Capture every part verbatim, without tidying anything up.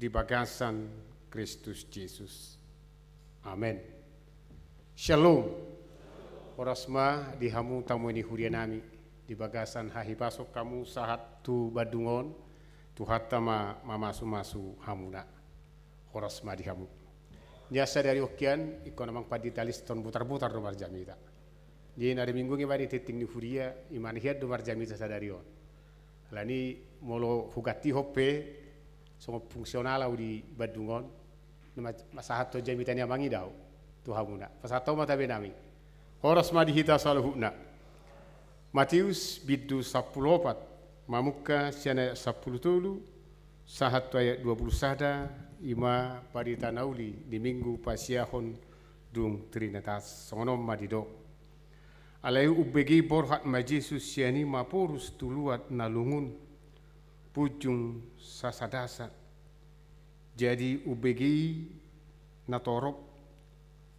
di bagasan Kristus Jesus. Amen. Shalom. Horas ma di hamu tamu ni huria nami, di bagasan hahipason hamu sahat tu Bandung on, Tuhanta ma mamasumasu hamuna. Horas ma di hamu. Nian sadari on kian, ingkon amang pandita Liston Butarbutar do marjamita. Jadi na di minggu i ma di tingting ni huria, i ma na hian do marjamita sadari on. Alani molo hugantihon pe, songon fungsional au di Bandung on, na ma-, masahathon jamita ni amang i do au tu hamuna. Pasahat au ma tabe nami. Horas ma di hita saluhutna. Mateus bindu sampulu opat, mamungka sian ayat sampulu tolu, sahat tu ayat dua pulu sada, i ma barita na uli di minggu pasiahon dung Trinitas, songon on ma didok. Alai umbege borhat ma Jesus sian i maporus tu luat na lungun, punjung sasadasa. Jadi umbege i natorop,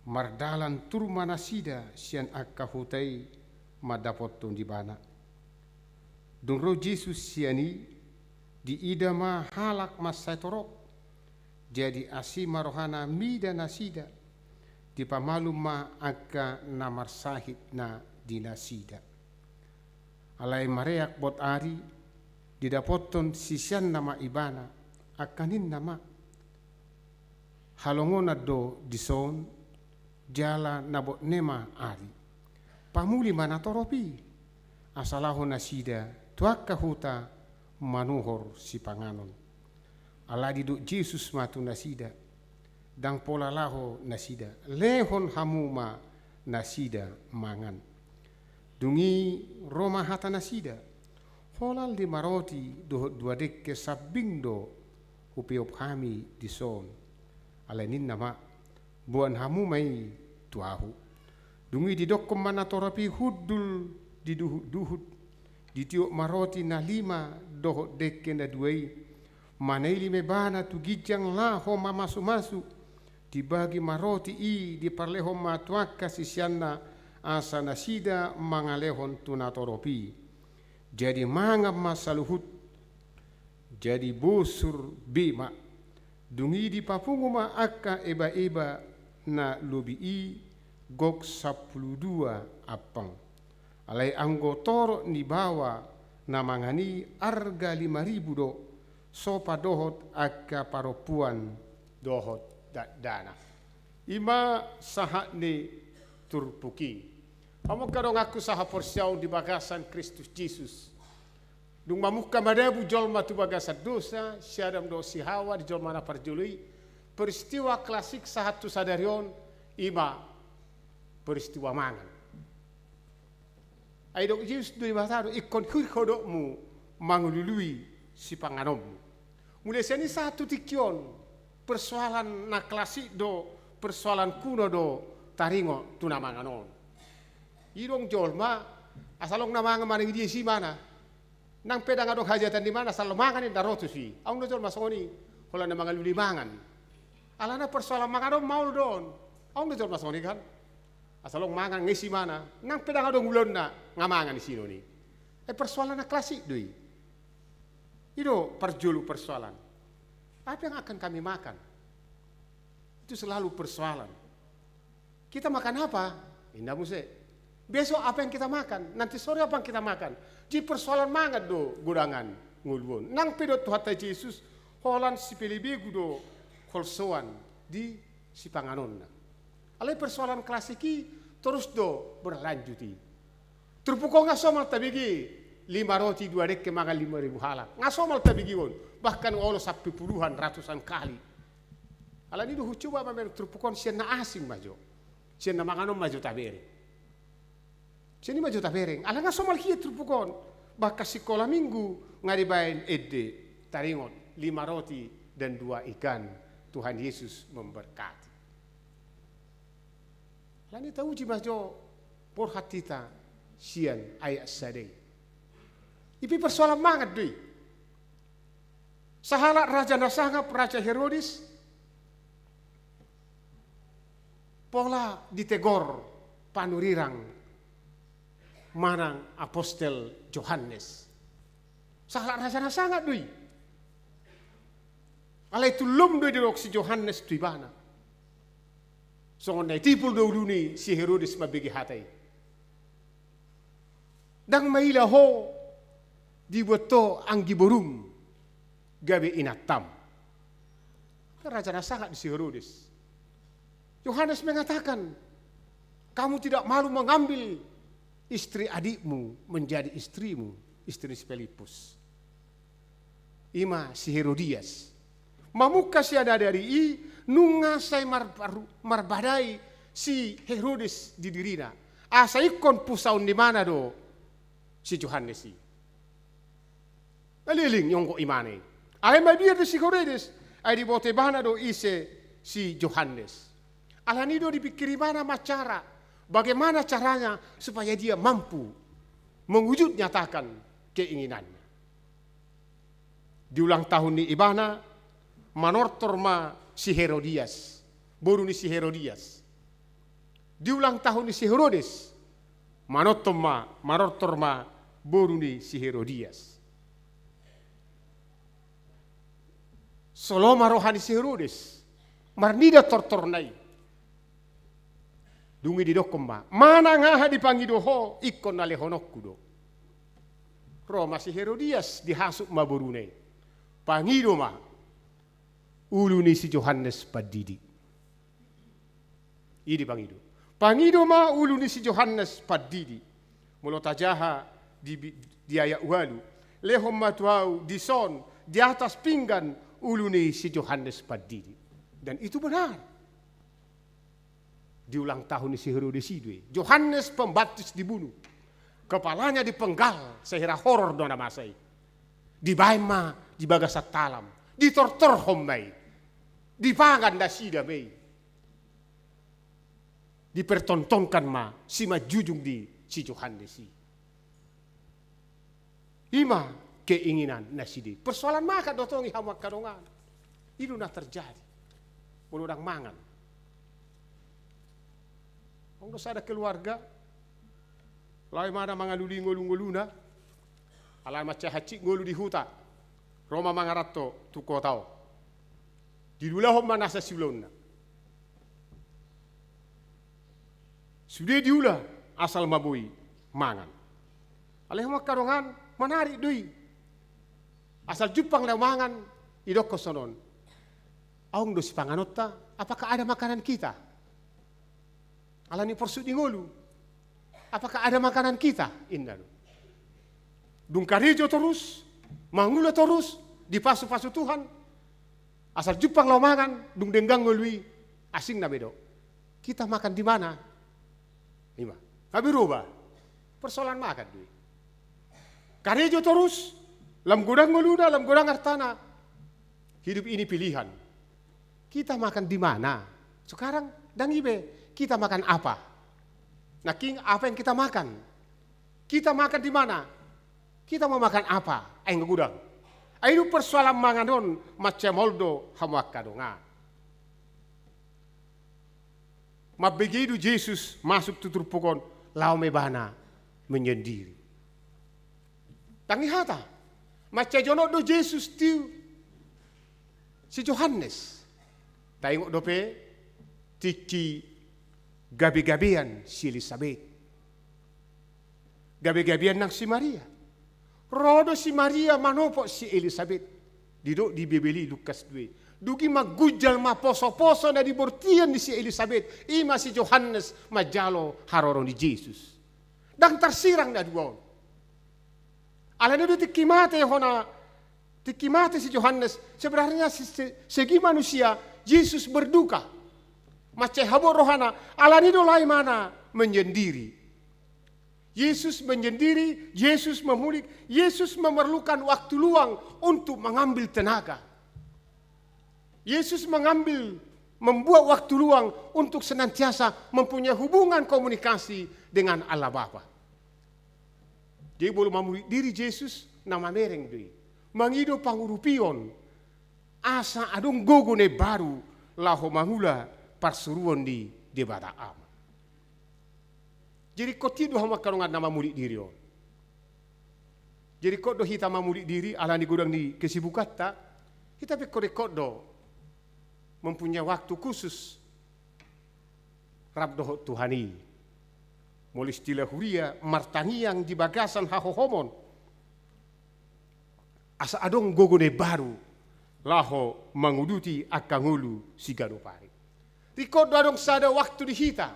mardalan tur ma nasida sian angka huta i mandapothon ibana. Dung ro Jesus sian i, diida ma halak mansai torop, jadi asi ma rohana mida nasida, dipamalum ma angka na marsahit na di nasida. Alai mareak bot ari, didapothon siseanna ma ibana, angka ninna ma, halongonan do dison, jala na botne ma ari. Pamuli ma natorop i, asa laho nasida tu angka huta manuhor sipanganon. Alai didok Jesus ma tu nasida, ndang pola laho nasida, lehon hamu ma nasida mangan. Dung i ro ma hata nasida, holan lima roti dohot dua dengke sambing do hupeop hami dison. Alai ninna ma, boan hamu ma i tu ahu. Dung i didokkon ma natorop i hundul di duhutduhut, ditiop ma roti na lima dohot dengke na dua i, manaili ma ibana tu ginjang laho mamasumasu, dibagi ma roti i, diparlehon ma tu angka siseanna, asa nasida mangalehon tu natorop i. Jadi mangan ma saluhut, jadi bosur be ma. Dung i dipapungu ma angka ebaeba na lobi i, gok sampulu dua ampang. Alai anggo torop ni baoa na mangan i arga lima ribu do, sopa dohot angka parompuan dohot dakdanak. I ma sahat ni turpuk i. Hamu angka donganku sahaporseaon di bagasan Kristus Jesus. Dung mamungka madabu jolma tu bagasan dosa, si Adam dohot si Hawa di jolma na parjolo i, peristiwa klasik sahat tu sadari on, i ma peristiwa mangan. Ai didok Jesus do, Debata do, ingkon hir ho dokmu mangalului sipanganonmu. Mulai sian i sahat tu tingki on, persoalan na klasik do, persoalan kuno do taringot tu na mangan on. Didok jolma, asa long na mangan manang i dia isi imana. Nang pe ndang adong hajatan di imana, asa long mangan i, ndang ro tusi. Adong do jolma songon i, holan na mangalului mangan. Alana persoalan mangan on maol do on. Adong do jolma songon i kan. Asa long mangan nga isi imana, nang pe ndang adong ulaonna nga mangan i sinon i. Eh, persoalan na klasik do i. I do parjolo persoalan. Apa yang akan kami makan? Itu selalu persoalan. Kita makan apa? Inda muse. Besok apa yang kita makan? Nanti sore apa yang kita makan? Jadi persoalan mangan do godangan ngolu on. Nang pe didok Tuhanta Jesus, holan sipelebegu do holsoan di sipanganonna. Alai persoalan klasik i torus do berlanjut i. Turpuk on nga somal tabege lima roti dua dengke mangan lima ribu halak. Nga somal tabege on, bahkan nga olo sampe puluhan, ratusan kali. Alani do hucoba ma memang turpuk on sian na asing ma jo. Sian na mangan on ma jo tabereng. Sian i ma jo tabereng. Ala nga somal hian turpuk on. Bahkan sikola minggu nga dibaen ende taringot lima roti dan dua ikan, Tuhan Yesus memberkati. Alani tauji ma jo borhat hita sian ayat sada i. I pe persoalan mangan do i. Sahalak raja na sangap, Raja Herodes, pola ditegor panurirang manang apostel Johannes. Sahalak raja na sangap do i. Alai tullom do didok si Johannes tu ibana. Songon na itipul do ulu ni si Herodes mambege hata i. Ndang maila ho dibuat ho anggi borum gabe inantam. Raja na sangap di si Herodes. Johannes mengatakan, "Kamu tidak malu mengambil istri adikmu menjadi istrimu," istri ni si Pilippus. Ima si Herodias. Mamungka sian sadari i nunga sai mar-, mar-, marbadai si Herodes di dirina. Asa ingkon pusaon ni ibana do si Johannes i. Naleleng ionggo ibana i. Alai mabiar do si Herodes, ai diboto ibana do ise si Johannes. Alani do dipikir ibana ma cara, bagaimana caranya supaya dia mampu mewujud nyatakan keinginannya. Di ulang tahun ni ibana, manortor ma si Herodias, boru ni si Herodias. Di ulang tahun ni si Herodes, manortor ma, manortor ma boru ni si Herodias. Solo ma roha ni si Herodes, marnida tortorna i. Dung i didokkon ma, manang aha dipangido ho, ingkon na lehononku do. Ro ma si Herodias, dihasut ma boruna i. Pangido ma ulu ni si Johannes Pandidi. I dipangido. Pangido ma ulu ni si Johannes Pandidi. Molo tajaha di, di ayat ualu. Lehon ma tu au dison di atas pinggan ulu ni si Johannes Pandidi. Dan itu benar. Di ulang tahun ni si Herodes i do i. Johannes Pembaptis dibunuh. Kepalanya dipenggal, sehira horor do na masa i. Dibaen ma di bagasan talam. Ditortorhon ma i. Dipangan nasida ma i. Dipertontonkan ma simanjujung ni si Johannes i. Ima keinginan nasida i. Persoalan makan do tong i hamu angka dongan. I do na terjadi. Molo ndang mangan. Adong do sada keluarga. Laho ibana mangalului ngolu-ngoluna. Alai mansai hansit ngolu di huta. Ro ma mangaranto tu kota on. Diulahon ma nasa siulaonna. Sude diula asal ma boi mangan. Alai hamu angka dongan, manarik do i. Asal jumpang laho mangan, didokkon songon on. Adong do sipanganonta, apakah ada makanan kita? Alani porsuk ni ngolu. Apakah ada makanan kita? Inna do. Dung karejo torus, mangula torus, dipasu-pasu Tuhan. Asal jumpang laho mangan, dung denggan ngolu i, asing na bedo. Kita makan di mana? Ima. Gabe roba. Persoalan makan do i. Karejo torus, lam godang ngoluna, lam godang artana. Hidup ini pilihan. Kita makan di mana? Sekarang ndang i be, kita makan apa? Nangkin apa yang kita makan? Kita makan di mana? Kita mau makan apa? Ai nga godang. Ai dung persoalan mangan on mansai maol do hamu angka dongan. Mambege i do Jesus masuk tu turpuk on, laho ma ibana menyendiri. Ndang i hata. Mansai jonok do Jesus tu si Johannes. Taingot dope tingki gabe-gabean si Elisabet. Gabe-gabean nang si Maria. Ro do si Maria manopot si Elisabet. Didok di Bibel i Lukas dua. Dung i manggunjal ma poso-poso na di bortian ni si Elisabet. Ima si Johannes manjalo haroro ni Jesus. Ndang tarsirang na dua on. Alani do tingki mate hona, tingki mate si Johannes, sebenarnya se-, se-, segi manusia, Jesus berduka. Mansai habot rohana, alani do laho ibana menyendiri. Yesus menyendiri, Yesus memulik, Yesus memerlukan waktu luang untuk mengambil tenaga. Yesus mengambil, membuat waktu luang untuk senantiasa mempunyai hubungan komunikasi dengan Allah Bapa. Jadi molo mamulik diri Jesus, na mamereng do i. Mangido pangurupion, asa adong gogo na imbaru laho mangula parsuruon ni Debata Ama. Jadi ringkot i do hamu angka dongan na mamulik diri on. Jadi ringkot do hita mamulik diri, alani godang ni kesibukanta, Hita pe ingkon do mempunyai waktu khusus rap dohot Tuhan i. Molo istilah huria, martangiang di bagasan hahohomon, asa adong gogo na imbaru laho manguduti angka ngolu siganup ari. Ingkon do adong sada waktu di hita,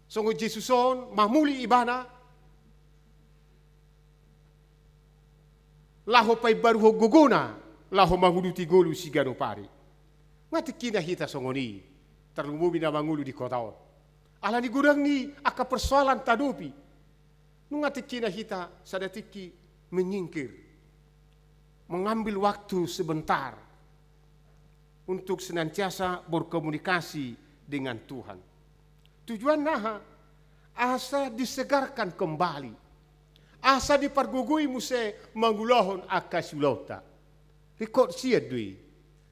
songon Jesus on, mamuli ibana, laho paimbaruhon gogona laho manguduti ngolu siganup ari. Nunga tingkina hita songon i, tarlumobi na mangolu di kota on. Alani godang ni angka persoalan tadopi, nunga tingkina hita sada tingki menyingkir, mengambil waktu sebentar untuk senantiasa berkomunikasi dengan Tuhan. Tujuanna aha? Asa disegarkan kembali, asa dipargogoi muse mangulahon angka siulaonta. Ingkon sian do i.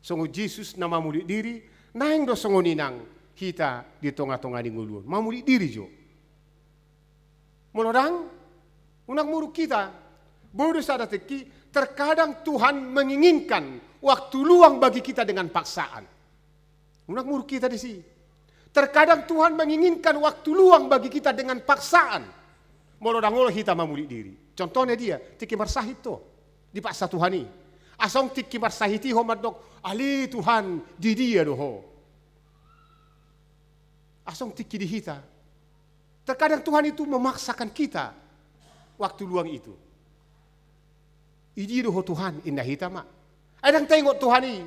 Songon Jesus na mamuli diri, naeng do songon i nang hita di tongatonga ni ngolu on. Mamuli diri jo. Molo ndang, unang muruk hita. Boi do sada tingki, terkadang Tuhan menginginkan waktu luang bagi kita dengan paksaan. Unang muruk hita disi. Terkadang Tuhan menginginkan waktu luang bagi kita dengan paksaan. Molo ndang olo hita mamuli diri. Contohna dia, tingki marsahit do, dipaksa Tuhan i. Asa adong tingki marsahit i ho mandok, ale Tuhan, di dia do ho? Asa adong tingki di hita, terkadang Tuhan itu memaksakan kita waktu luang itu. I dia do ho Tuhan, inna hita ma. Ai ndang taingot Tuhan i.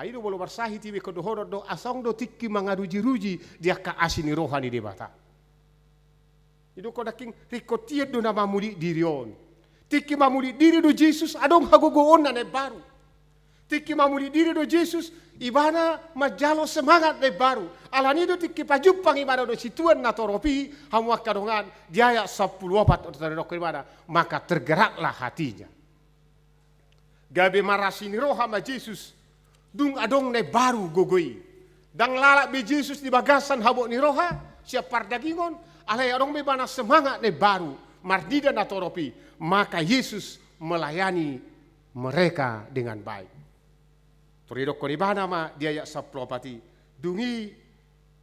Ai do molo marsahit i, ingkon dohonon do, asa adong do tingki mangarujiruji di angka asi ni roha ni Debata. Didok ho nangkin, ringkot hian do na mamuli diri on. Tingki mamuli diri do Jesus, adong hagogoonna na imbaru. Tingki mamuli diri do Jesus, ibana manjalo semangat na imbaru. Alani do tingki pajumpang ibana do situan na torop i, hamu angka dongan, di ayat sampulu opat, tadokhon ibana, maka tergeraklah hatinya. Gabe marasi ni roha ma Jesus, dung adong na imbaru gogo i. Ndang lalap be Jesus di bagasan habot ni roha sian pardagingon, alai adong be ibana semangat na imbaru, marnida na torop i, maka Jesus melayani mereka dengan baik. Tor didokhon ibana ma di ayat sampulu opat i, dung i,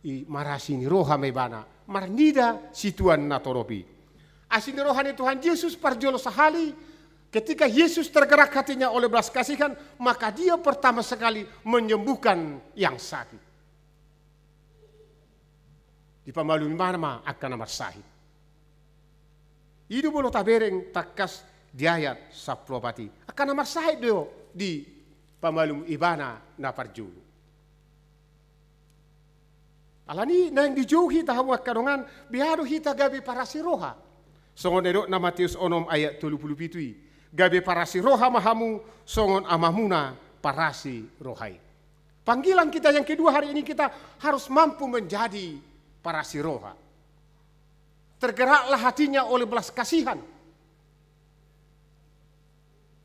i marasi ni roha ma ibana, marnida situan na torop i. Asi ni roha ni Tuhan Jesus parjolo sahali, ketika Yesus tergerak hatinya oleh belas kasihan, maka dia pertama sekali menyembuhkan yang sakit. Dipamalum ibana ma angka na marsahit. I do molo tabereng tangkas di ayat sampulu opat i. Angka na marsahit do dipamalum ibana na parjolo. Alani naeng dijou hita hamu angka dongan, bea do hita gabe parasi roha. Songon na nidok na Mateus onom ayat tolu pulu pitu i. Gabe parasi roha ma hamu songon Amamuna parasi roha i. Panggilan kita yang kedua hari ini, kita harus mampu menjadi parasi roha. Tergeraklah hatinya oleh belas kasihan.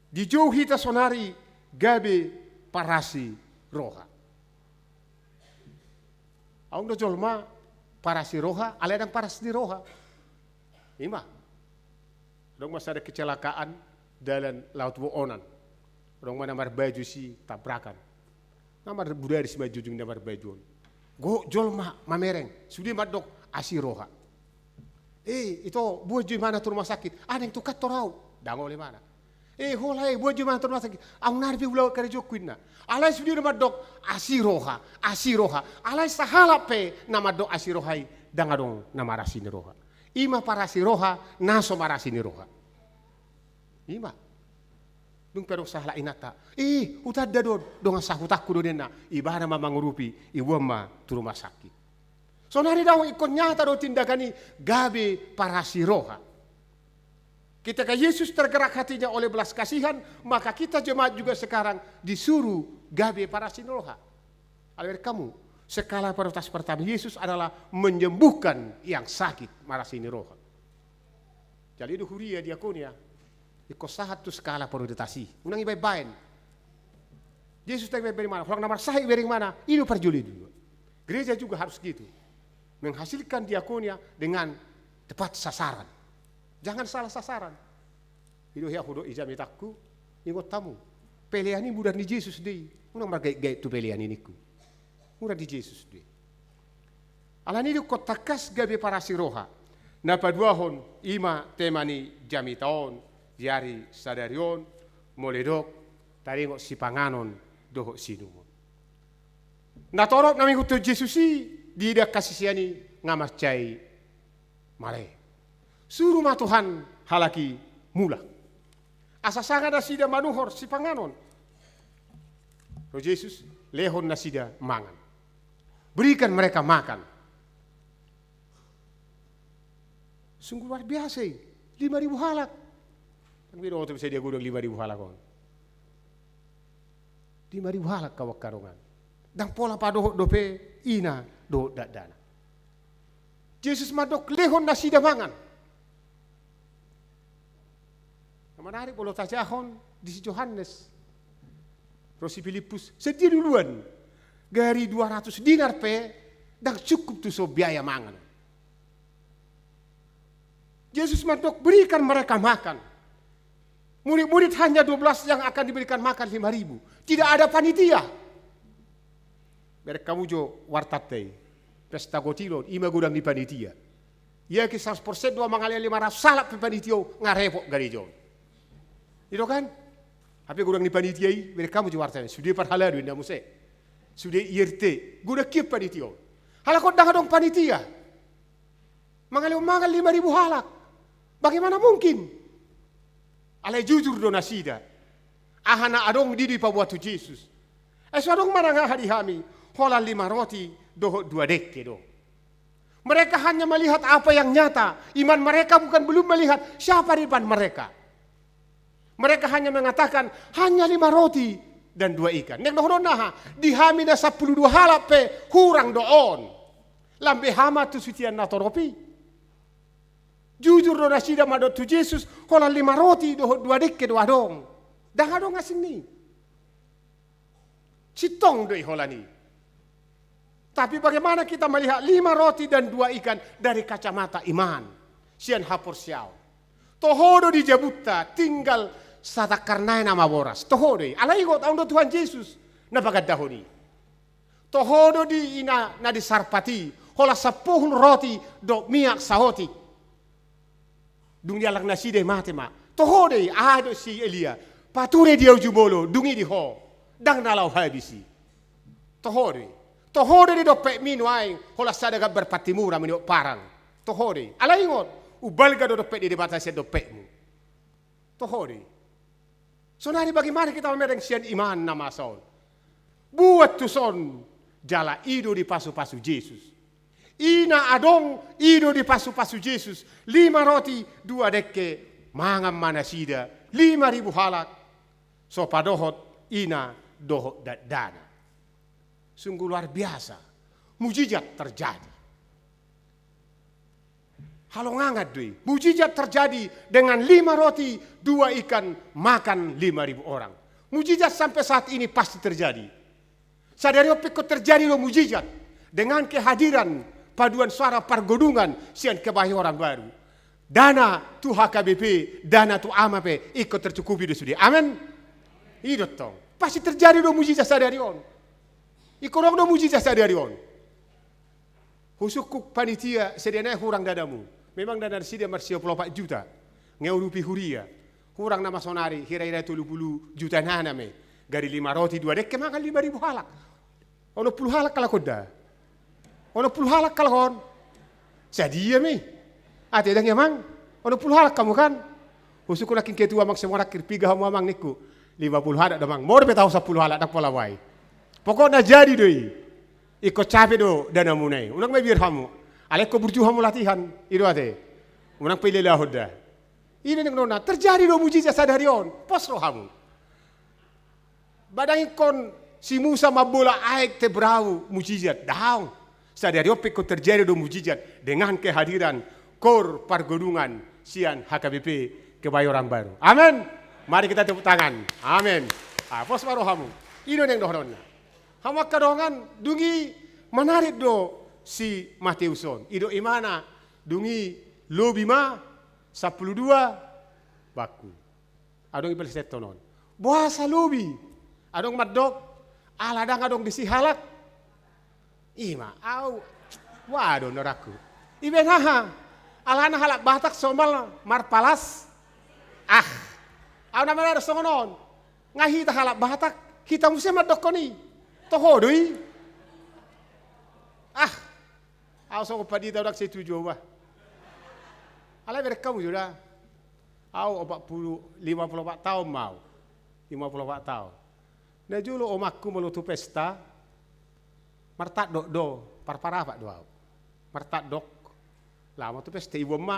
Dijou hita sonari gabe parasi roha. Adong do jolma parasi roha, alai ndang paras ni roha. Ima. Adong ma sada kecelakaan dalan laho tu Onan. Adong ma na marbaju si tabrakan. Na marbudaris ma jujung na marbaju on. Gohot jolma mamereng, sude mandok asi roha. Eh, ito, boan jo imana tu rumah sakit. Ah, naeng tu kantor au. Ndang olo imana. Eh, hola eh, boan jo imana tu rumah sakit. Au nari pe ulaon karejoku inna. Alai sude na mandok asi roha, asi roha. Alai sahalak pe na mandok asi roha i, ndang adong na marasi ni roha. Ima parasi roha, na so marasi ni roha. Ima. Dung pe adong sahalak inanta, ih, hutanda do on, dongan sahutanku do ninna, ibana ma mangurupi, iboan ma tu rumah sakit. Sonari daong ingkon nyata do tindakan i gabe parasi roha. Ketika Yesus tergerak hatinya oleh belas kasihan, maka kita jemaat juga sekarang disuruh gabe parasi roha. Alai bereng hamu, skala prioritas pertama Yesus adalah menyembuhkan yang sakit, marasi ni roha. Jadi do huria diakonia, ingkon sahat tu skala prioritas i. Unang ibaen-baen. Yesus ndang ibaen-baen imana, holan na marsahit ibereng imana, i do parjolo i do. Gereja juga harus gitu. Menghasilkan diakonia dengan tepat sasaran. Jangan salah sasaran. I do hea hudok i jamitangku, ingot hamu. Pelean i mudar ni Jesus do i. Unang margaitgait tu pelean i ningku. Mudar ni Jesus do i. Alani i didok tangkas gabe parasiroha na paduahon i ma tema ni jamita on di ari sadari on, molo didok taringot sipanganon dohot siinumon. Na torop na mangihuthon Jesus i, diida angka sisean i nga mansai male. Suru ma Tuhan halak i mulak. Asa sanga nasida manuhor sipanganon. Ro Jesus, lehon nasida mangan. Berikan mereka makan. Sungguh luar biasa i. Lima ribu halak. Kan beda oto bisa dia godang lima ribu halak on. Lima ribu halak, kawan, angka dongan. Ndang pola padohot dope ina dohot dakdanak. Jesus mandok lehon nasida mangan. Na menarik molo tajahon di si Johannes ro si Pilippus, sadia duluan. Gari dua ratus dinar pe ndang cukup tu so biaya mangan. Jesus mandok, berikan mereka makan. Murid-murid hanya dua belas yang akan diberikan makan lima ribu. Tidak ada panitia. Bereng hamu jo wartanta i. Pesta gotil on, i ma godang ni panitia. Ia ke seratus persen do mangalehon lima ratus halak pe panitia on, nga repot gareja on. I do kan? Hape godang ni panitia i, bereng hamu jo wartanta i. Sude parhalado inna muse. Sude I R T. Godang hian panitia on. Halak on ndang adong panitia. Mangalehon mangan lima ribu halak. Bagaimana mungkin? Alai jujur do nasida. Aha na adong di dipaboa tu Jesus. Ai so adong manang aha di hami, holan lima roti dohot dua dengke do. Mereka hanya melihat apa yang nyata. Iman mereka bukan belum melihat siapa di depan mereka. Mereka hanya mengatakan, hanya lima roti dan dua ikan. Naeng dohonon aha? Di hami na sampulu dua halak pe hurang do on. Lam beha ma tu sian na torop i. Jujur do nasida mandok tu Jesus, holan lima roti dohot dua dengke do adong. Ndang adong asing ni. Sintong do i holan i. Tapi bagaimana kita melihat lima roti dan dua ikan dari kacamata iman? Sian haporseaon. Toho do di jabunta tinggal satangkar nai nama boras. Toho do i. Alai ingot, ahu do Tuhan Jesus na pagandahon i. Toho do di ina na di Sarpat i, holan sampulu roti dohot miak saotik. Dung diallang nasida i mate ma. Toho do i, aha do si Elia? Pature dia jumolo, dung i di ho. Ndang na laho habis i. Toho do i. Toho do i dompetmi nuaeng, holan sada gambar pantimura miniop parang. Toho do i. Alai ingot, umbalga do dompet ni Debata sian dompetmu. Toho do i. Sonari bagaimana kita mamereng sian iman na masa on? Buat tuson jala i do dipasupasu Jesus. I na adong i do dipasupasu Jesus. Lima roti, dua dengke, mangan ma nasida, lima ribu halak. So padohot ina dohot dakdanak. Sungguh luar biasa. Mujizat terjadi. Halongangan do i. Mujizat terjadi dengan lima roti, dua ikan, makan lima ribu orang. Mujizat sampai saat ini pasti terjadi. Sadari on pe ingkon terjadi do mujizat dengan kehadiran paduan suara Pargodungan sian Kebayoran Baru. Dana tu H K B P, dana tu ama pe ingkon tercukupi do sude. Amen. I do tong. Pasti terjadi do mujizat sadari on. Ingkon adong do mujizat sadari on. Husungkun panitia, sedia nai hurang danamu. Memang dana nasida marsiapulu opat juta. Nga urupi huria. Hurang nama sonari, hira-hira tolu pulu juta nana me. Gari lima roti dua dengke mangan lima ribu halak. Onom pulu halak halak on da. Onom pulu halak halak on. Sadia me. Ate dang i amang. Onom pulu halak hamu kan. Husungkun nangkin ketua amang Simorangkir, piga hamu amang ningku. Lima pulu halak do amang. Molo pe tahu sampulu halak ndang pola boha i. Pokokna jadi do i. Ingkon cape do danamuna i. Unang mabiar hamu. Alai ingkon burju hamu latihan. I do ate. Unang pe ilelahon da. I do naeng dohononna. Terjadi do mujizat sadari on. Pos rohamu. Ba ndang ingkon si Musa mambola aek te berau mujizat. Daong. Sadari on pe ingkon terjadi do mujizat dengan kehadiran Kor Pargodungan sian H K B P Kebayoran Baru. Amen. Mari kita tepuk tangan. Amen. Ah, pos ma rohamu. I do naeng dohononna. Hamu angka dongan, dung i manarik do si Mateus on. I do imana, dung i lobi ma sampulu dua bangku. Adong i peleseton on. Boasa lobi? Adong mandok, ala ndang adong disi halak. Ima, au, waduh, norangku. Ibaen aha? Alana halak Batak somal marpalas. Ah, au na manada songon on. Nga hita halak Batak, hita muse mandokkon i. Toho do i. Ah, au songon pandita ndang setuju au bah. Alai berek hamu jo da. Au opat pulu, lima pulu opat taon ma au. Lima pulu opat taon. Na jolo omakku molo tu pesta, martandok do, parparapat do au. Martandok. Laho ma tu pesta, iboan ma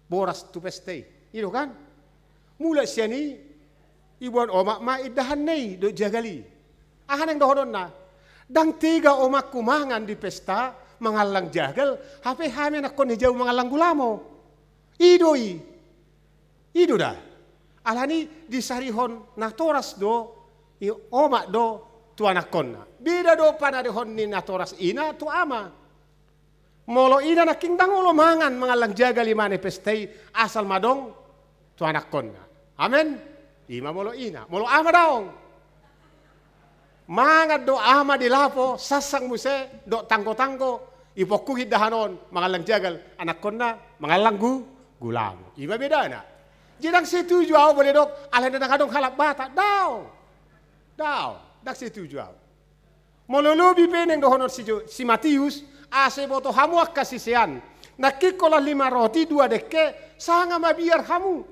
boras tu pesta i. I do kan? Mulak sian i, iboan omak ma indahanna i dohot jagal i. Aha naeng dohononna? Ndang tega omakku mangan di pesta, mangallang jagal, hape hami anakkonna i jabu mangallang gulamo. I do i. I do da. Alani disarihon natoras do, i omak do tu anakkonna. Beda do panarihon ni natoras ina tu ama. Molo ina nangkin ndang olo mangan mangallang jagal i manang pesta i asal ma adong tu anakkonna. Amen. Ima molo ina, molo ama daong. Mangan do ama di lapo, sassang muse, dohot tanggo-tanggo, ipongkung indahan on, mangallang jagal, anakkonna, mangallang gu-, gulamo. Ima bedana. Jadi ndang setuju au molo didok, alana ndang adong halak Batak, daong. Daong, ndang setuju au. Molo lobi pe naeng dohonon si Jo-, si Matius, asa iboto hamu angka sisean. Nangkin holan lima roti dua dengke, sanga mabiar hamu.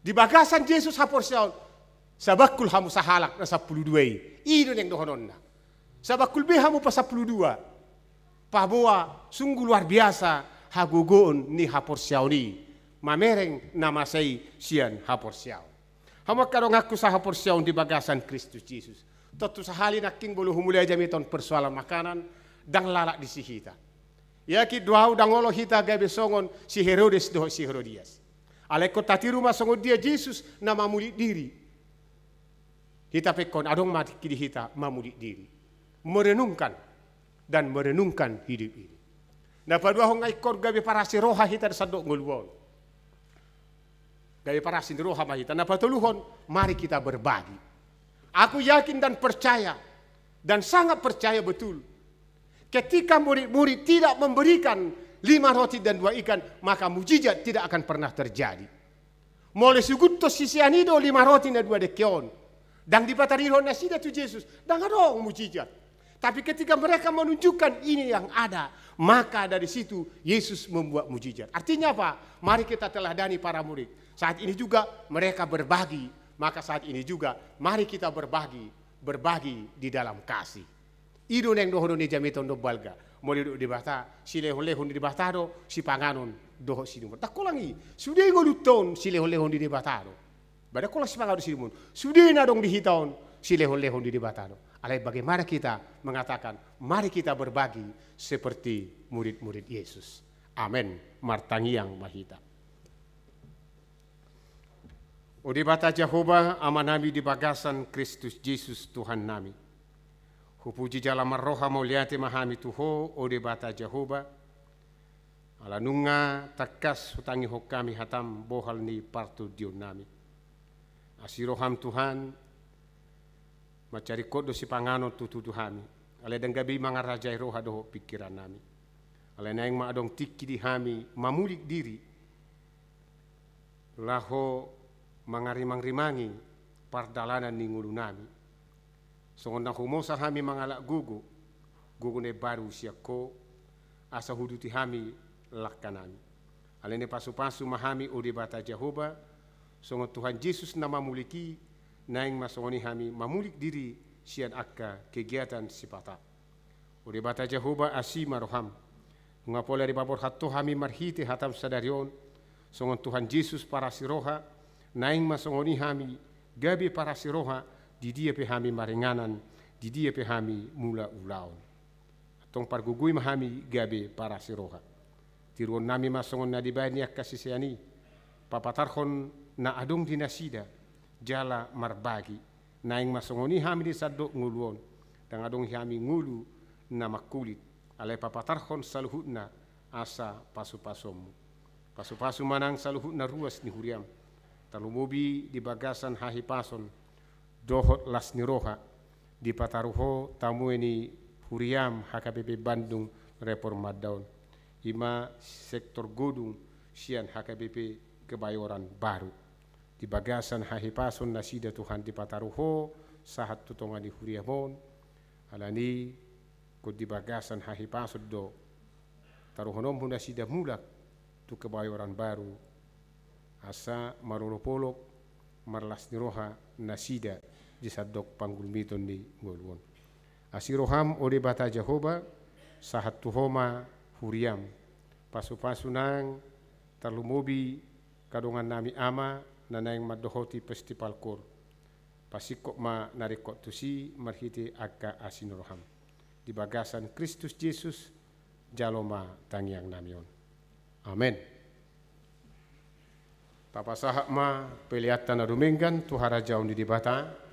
Di bagasan Jesus haporseaon, sabangkul hamu sahalak na sampulu dua i. I do naeng dohononna. Sabangkul be hamu pasampulu dua. Paboa sungguh luar biasa hagogoon ni haporseaon i. Mamereng na masa i sian haporseaon. Hamu angka donganku sahaporseaon di bagasan Kristus Jesus. Tontu sahali nangkin molo humulai jamita on persoalan makanan, ndang lalap disi hita. Yakin do au ndang olo hita gabe songon si Herodes dohot si Herodias. Alai ingkon tatiru ma songon dia Jesus na mamulik diri. Hita pe ingkon adong ma tingki di hita mamulik diri. Merenungkan dan merenungkan hidup ini. Na paduahon nga ingkon gabe parasi roha hita di sandok ngolu on. Gabe parasi ni roha ma hita. Na patoluhon, mari kita berbagi. Aku yakin dan percaya, dan sangat percaya betul, ketika murid-murid tidak memberikan lima roti dan dua ikan, maka mujizat tidak akan pernah terjadi. Molo suguthon sisean i do lima roti na dua dengke on, ndang dipataridahon nasida tu Jesus, ndang adong mujizat. Tapi ketika mereka menunjukkan ini yang ada, maka dari situ Yesus membuat mujizat. Artinya apa? Mari kita teladani para murid. Saat ini juga mereka berbagi, maka saat ini juga mari kita berbagi, berbagi di dalam kasih. I do naeng dohonon ni jamita on do balga. Molo didok Debata, silehon-lehon ni Debata do sipanganon dohot siinumon. Ndang holan i, sude ngolunta on silehon-lehon ni Debata do. Ba ndang holan sipanganon siinumon. Sude na adong di hita on silehon-lehon ni Debata do. Alai bagaimana kita mengatakan, mari kita berbagi seperti murid-murid Yesus. Amen. Martangiang ma hita. O Debata Jahowa, Amanami di bagasan Kristus Jesus Tuhannami. Hupuji jala marroha mauliate ma hami tu Ho, o Debata Jahowa, ala nunga tangkas hutangihon hami hatam bohal ni partondionnami. Asi roham Tuhan, mansai ringkot do sipanganon tutu tu hami. Alai ndang gabe i mangarajai roha dohot pingkirannami. Alai naeng ma adong tingki di hami mamulik diri, laho mangarimangrimangi pardalanan ni ngolunami. Songon na humosa hami mangalap gogo, gogo na imbaru sian Ho, asa huuduti hami langkanami. Alai na pasupasu ma hami, o Debata Jahowa, songon Tuhan Jesus na mamulik i, naeng ma songon i hami mamulik diri sian angka kegiatan sipata. O Debata Jahowa, asi ma roham. Nunga pola dipaborhat Ho hami marhite hatam sadari on, songon Tuhan Jesus parasi roha, naeng ma songon i hami gabe parasi roha, di dia pe hami maringanan, di dia pe hami mangula ulaon. Antong pargogoi ma hami gabe parasi roha. Tiruonnami ma songon na dibaen ni angka sisean i, papatarhon na adong di nasida, jala marbagi. Naeng ma songon i hami di sandok ngolu on, ndang adong hami ngolu na mangkulit, alai papatarhon saluhutna asa pasupasuonmu. Pasupasu ma nang saluhutna ruas ni huriam. Tarlumobi di bagasan hahipason dohot las ni roha dipataru Ho tamue ni huriaM H K B P Bandung Reformanda on, i ma sektor godung sian H K B P Kebayoran Baru. Di bagasan hahipason nasida Tuhan dipataru Ho sahat tu tonga ni huriaM on, alani ingkon di bagasan hahipason do taruhononMu nasida mulak tu Kebayoran Baru, asa marolopolop marlas ni roha nasida di sandok panggulmiton ni ngolu on. Asi rohaM, o Debata Jahowa, sahat tu Ho ma huriaM. Pasupasu nang tarlumobi angka dongannami Ama na naeng mandohoti festival koor. Pasingkop ma na ringkot tusi marhite angka asi ni rohaM. Di bagasan Kristus Jesus, jalo ma tangiangnami on. Amen. Tapasahat ma peleanta na dumenggan tu harajaon ni Debata.